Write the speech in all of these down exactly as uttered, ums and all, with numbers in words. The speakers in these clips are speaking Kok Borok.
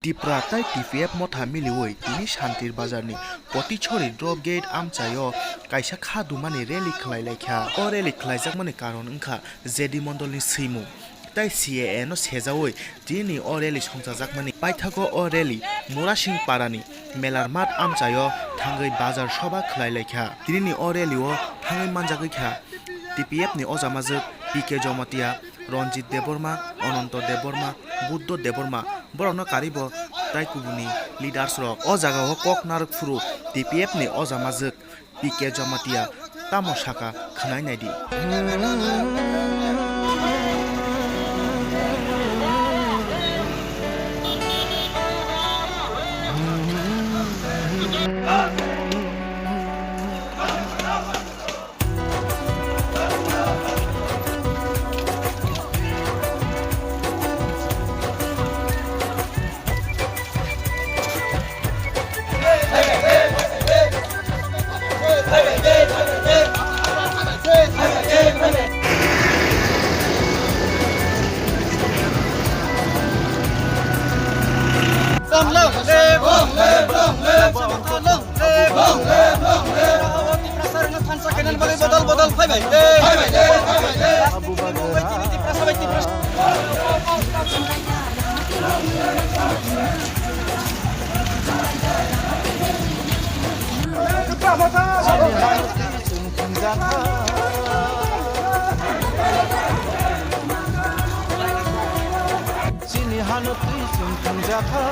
Tipra tai T P F motha miliwi tini Santir Bazarni Potichori Drop Gate amchaio kaisa kha dumani rally khlai laikha. O rally khlaijakmani karon wngkha J D Mondolni swimung tei C A A no sejaui tinini o rally songchajakmani. Paithago o rally Murasing Parani Melar Math amchaio thangwi bazar soba khlai laikha. Tinini o rally-o thangwi manjagwi kha T P F ni ojamajwk P K Jomatia, Ranjit Debbarma, Ananto Debbarma, Buddho Debbarma, borokno karwi bo tai kubuni leaders rok. O jagao kok narwk phuru T P F ni ojamajwk P K Jomatia tamo sakha khwnai naidi. Chini hano twi chwng thwngjakha.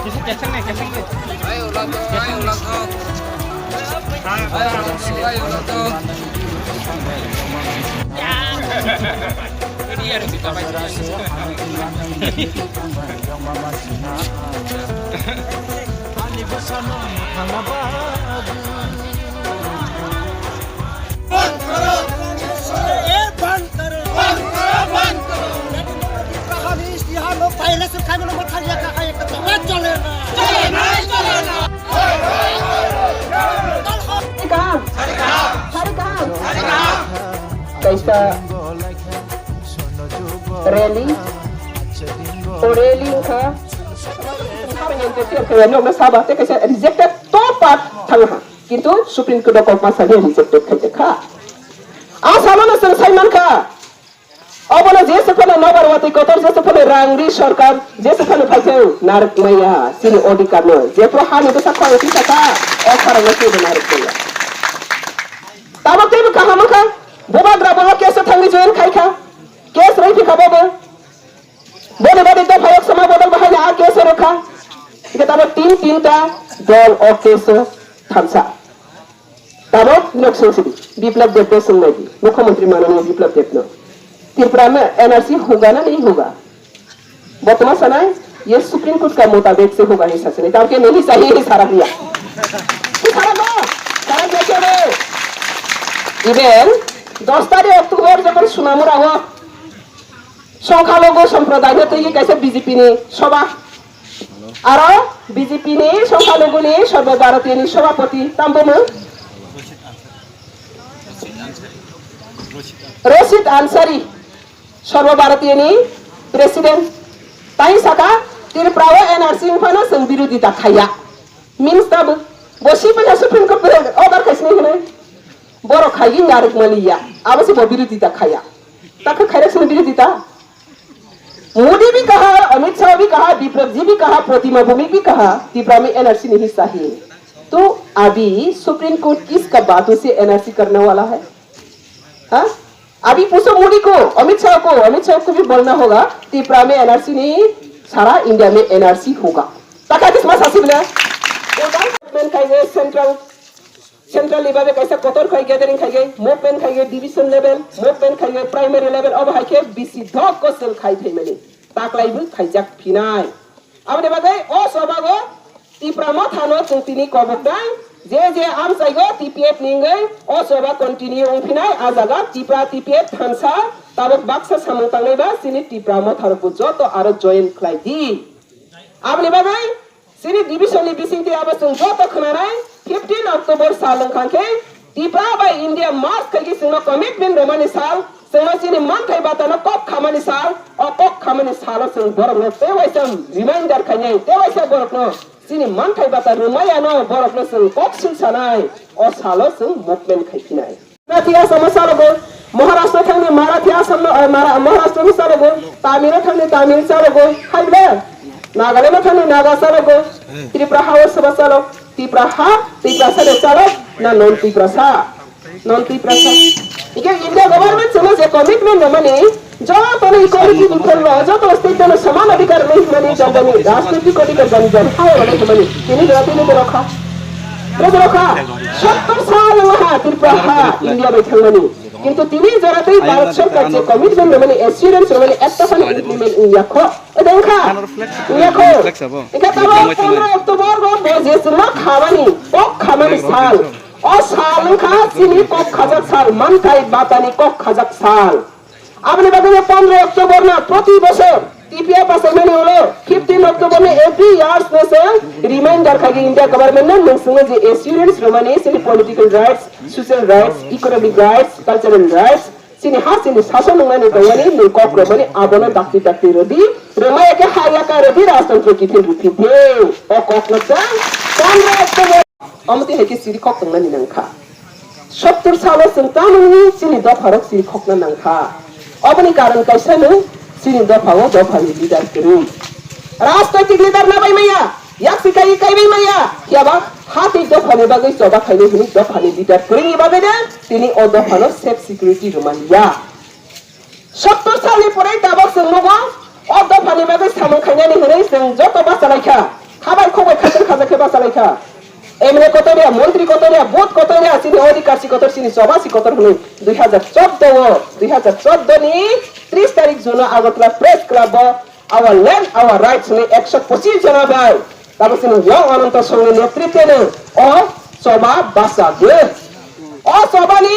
Kisa kechang nai, kechang nai. Ai, ulang thok, ai, ulang thok. Ai, ulang thok, ai, ulang thok. Ani bwsano thangna bagwi. Kaisa rally, o rally wngkha. Nokno saba tei kaisa rejected top part thangha. Kintu Supreme Court o kok ma sadi rejected khaijak kha. A samano chwng sai man kha. Obono jesa phano nobar watwi kotor, jesa phano rang ri sorkar, jesa phano phaikhe narwk maya chini odhikar no. Jephru hani bwsa khorang tisa kha, o khorang no kebo narwk maya. Tabok teibo kaham wngkha, bubagra bo case o thangwi join khai kha, case rwi phikha bobo. Boni badi dophayok sama bodol bahai a case o rwkha. Ike tabok tin tinta dol o case o thamsa. Tabok nok sung sidi, Biplab Deb no sung naidi, Mukhyamantri mananiya Biplab Deb no. Tripura me N R C hoga na nahi hoga? Bottoman sanai, ye Supreme Court ka mutabek se hoga hi sasini. Tabok ke nahi sahi hi sara diya. Hi sara do, sara diya kya re? Even dos tarikh October jokhon Sonamura o Songkhalugu Somprodai no twi kaisa B J P ni soba. Aro B J P ni Songkhalugu ni Sarbo Bharatiya ni Sabhapati tamo bumung? Rashid Ansari, Sarbo Bharatiya ni President. Tai saka Tripura o N R C wngphano chwng birodita khaiya. Means tabuk bo si paisa Supreme Court order khaisini hinwi. Borok khaigwi narwk maliya. Abo se bo birodita khaiya. Ta khe khairok sini birodita. Modi bi kaha, Amit Shah bi kaha, Biplab ji bi kaha, Protima Bhowmik bi kaha, Tipra mein N R C nahi chahiye. To abhi Supreme Court kiska baat se N R C karne wala hai? Ha? Abhi pucho Modi ko, Amit Shah ko, Amit Shah ko bhi bolna hoga, Tipra mein N R C nahi, sara India mein N R C hoga. Takha kisma sasi bole. Movement khai gaye central, central level kaisa kotor khai gathering khai gaye, movement khai gaye division level, movement khai gaye primary level, obo hai khe B C dhok ko sel khai phaimani. Taklai bo khaijak phinai. Aboni bagwi o sobago Tipra Motha no chwng tini kobok dai, je je amchaigo T P F ni wngwi o soba continue wng phinai, a jaga Tipra T P F thansa tabok baksa samung tangnai ba chini Tipra Motha rok bo joto aro join khlai di. Aboni bagwi chini division ni bisingtwi abo chwng joto khwnanai fifteen October sal wngkha khe Tipra bai India march khaigwi chwngno commitment rwmani sal, Chwngno chini manthai batano kok khamani sal, o kok khamani salo chwng borokno tei waisa reminder khainai, tei waisa borokno chini manthai bata rwmaiano borokno chwng kok singsanai, o salo chwng movement khaiphinai. Marathi Assamno chalogo, Maharashtra thangni Marathi Assamno, eh, Mara-, Maharashtrano chalogo, Tamilno thangni Tamil chalogo, hai ble? Nagalandno thangni Naga chalogo, Tripura hao soba chalo, Tripura ha, Tiprasa de chalo, na non Tiprasa? Non Tiprasa. Ike India government chwngno je commitment rwmani, jotono equality ni phoro, joto state no saman adhikar rwmani, jani jani rajnitik adhikar jani jani hao rwmani, tini dora tini dora kha. Bwswk kha, sottor sal wngha Tripura ha India bai thangmani. Kintu tini jora tei Bharat Sarkar je commitment rwmani, assurance rwmani, ekta phano implement wngya kho. Ede wngkha? Wngya kho. Wngkha tamo pondro October bo bo je chwngno khamani, kok khamani sal. O sal wngkha chini kok khajak sal, manthai batani kok khajak sal. Aboni bagwi no pondro October no proti bosor T P F achaimani ulo fifteen October no every years no se reminder khaigi India government no, nwng chwngno je assurance rwmani chini political rights, social rights, economic rights, cultural rights, chini ha chini sason wngnani tongmani nwng kok rwmani abono dakti dakti rwdi, rwmaya khe ha yaka rwdi, rajtantro kiphil rwphi de. O kok no chang pondro October. Omo twi hai khe siri khok tongnani nang kha. Sottor salo chwng tamoni chini dopharok siri khokna nang kha. Oboni karon kaisa no chini dopha o dophani leader kwrwi. Rajnaitik leader na bai maya, yaksi kai kai bai maya, phiya ba ha tei dophani bagwi choba khainai hwnwi dophani leader kwrwini bagwi de tini o dophano safe security rwmani ya. Sottor salni pore tabok chwng nugo, o dophani bagwi samung khainani hwnwi chwng joto bachalaikha. Khabai khokbai khatir khajak khe bachalaikha. M L A kotor ya, montri kotor ya, vote kotor ya, chini odhikar si kotor, chini choba si kotor hwnwi dui hajar chordo o, dui hajar chordo ni tris tarik June o Agartala Press Club o Our Land, Our Rights hwnwi ekso pochis jona bai tabok chini Young Ananta Songh ni netritwno o choba bachagwi. O chobani